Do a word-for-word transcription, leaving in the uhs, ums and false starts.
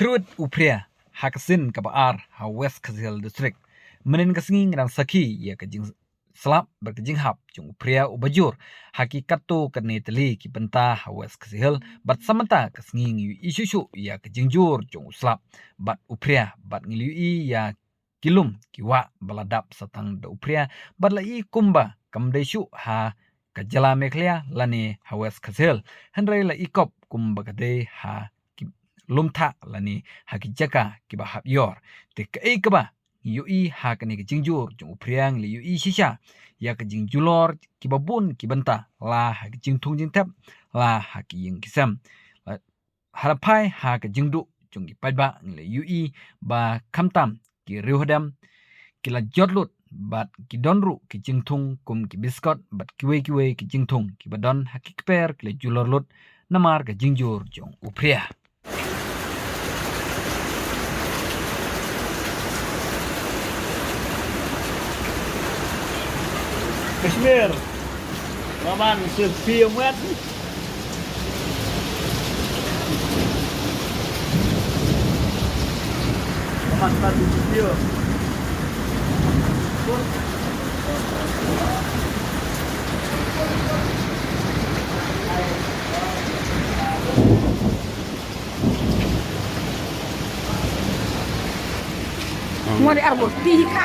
Kyrwit u Phria ha ka sien kaba ar ha West Khasi Hills District. Mynnin ka sngi ngi dang sakhi ïa ka jingslap bad ka jinghap jong u Phria uba jur ha ki katto katne tylli ki bynta ha West Khasi Hills, bad sa mynta ka sngi ngi ïohi shuh shuh ïa ka jingjur jong u slap bad u Phria, bad ngi ïohi ïa ki lum ki wah ba la dap sa tang da u Phria, bad la i kumba kam dei shuh ha ka jylla Meghalaya lane ha West Khasi Hills, hynrei la i kop kumba ka dei ha ki lum thah lane ha ki jaka kiba hap ïor. Te kaei kaba ngi ïohi ha kane ka jingjur jong u Phria, ngi la ïohi shisha ïa ka jingjulor kiba bun ki bynta, la ha ki jingthung jingthep, la ha ki ïing ki sem. La ha la phai ha ka jingduh jong ki paidbah, ngi la ïohi ba khamtam ki riewhadem ki la jot lut, bad ki don ruh ki jingthung kum ki biskot bad kiwei kiwei ki jingthung kiba don ha ki kper ki la julor lut namar ka jingjur jong u Phria. Kashmir. Laban selfie amat. Laban selfie. Ngori arbus tiga.